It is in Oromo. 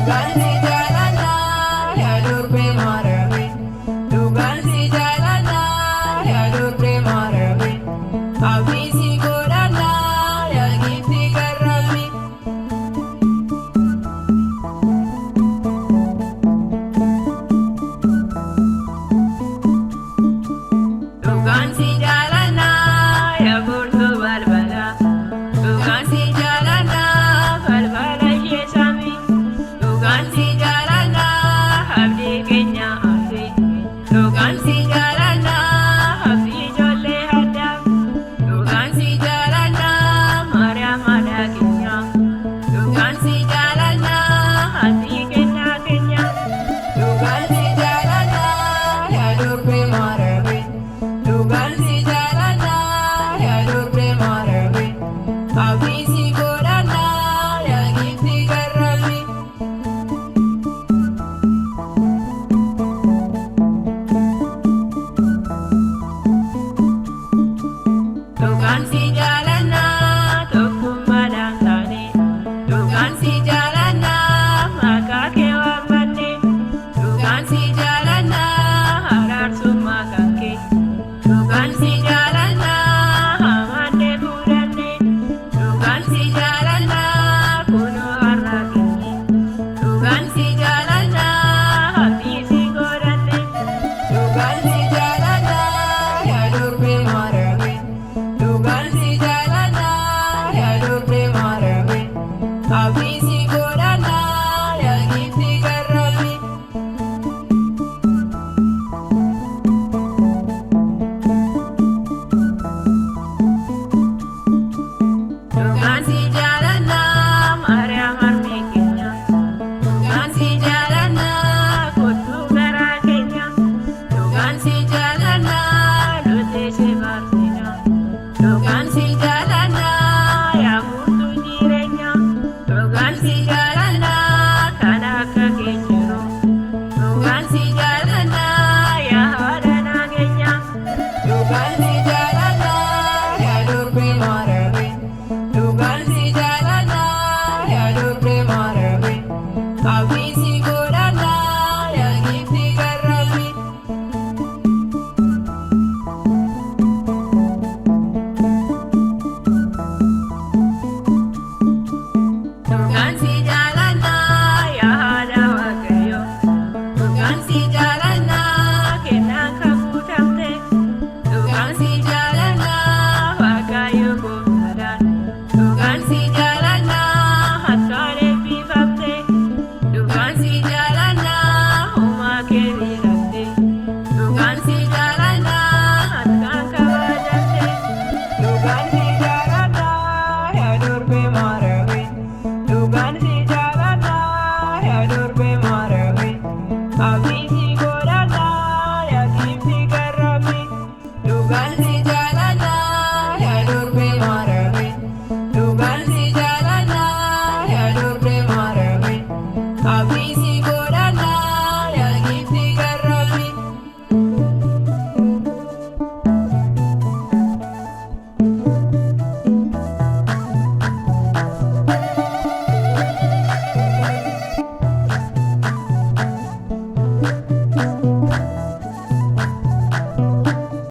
Dhugaan si jaalannaa yaa durbee Maariyaami. Dhugaan si jaalannaa yaa durbee Maariyaami. Abdii si godhannaa yaa giiftii garraamii. Dhugaan si jaalannaa yaa furtuu balbalaa. Dhugaan si jaalannaa balbala ishee samii. Dhugaan si jaalannaa abdii keenya ati. Dhugaan si jaalannaa abdii ijoollee addaa. Dhugaan si jaalannaa Maariyaam haadha keenya. Dhugaan si jaalannaa ati kennaa keenya. Dhugaan si jaalannaa yaa durbee Maariyaami. Dhugaan si jaalannaa yaa durbee Maariyaami. Abdii si godhannaa yaa giiftii garraamii. Dhugaan si jaalannaa tokkummaadhaan taane. Dhugaan si jaalannaa maqaa kee waammanne. Dhugaan si jaalannaa araarsummaa kan kee. Dhugaan si jaalannaa amannee fuudhanne. Dhugaan si jaalannaa kunoo har'a keenye. Dhugaan si jaalannaa abdii si godhanne. Dhugaan si jaalannaa yaa durbee Maariyaami. Dhugaan si jaalannaa yaa durbee Maariyaami. Abdii si godhannaa yaa giiftii garraamii. Dhugaan si jaalannaa Maariyaam harmee keenya. Dhugaan si jaalannaa kottuu garaa keenya. Dhugaan si jaalannaa nuti si faarsina. Dhugaan si jaalannaa yaa furtuu jireenya. Dhugaan si jaalannaa kan akka keenyiru. Dhugaan si jaalannaa yaa haadha nageenya. Dhugaan si jaalannaa yaa durbee Maariyaami. Dhugaan si jaalannaa yaa durbee Maariyaami. Abdii si godhannaa yaa giiftii garraamii. Dhugaan si jaalannaa yaa haadha Waaqayyoo. Dhugaan si jaalannaa kennaan kan guutamte. Dhugaan si jaalannaa Waaqayyo gooftaadhaan. Dhugaan si jaalannaa harkaan eebbifamte. Dhugaan si jaalannaa uumaa kee biiratte. Dhugaan si jaalannaa harkaan kabajamte. Dhugaan si jaalannaa yaa durbee Maariyaami. Dhugaan si jaalannaa yaa durbee Maariyaami. Abdii si godhannaa yaa giiftii garraamii. Dhugaan si jaalannaa yaa durbee Maariyaami. Dhugaan si jaalannaa yaa durbee Maariyaami. Abdii si godhannaa.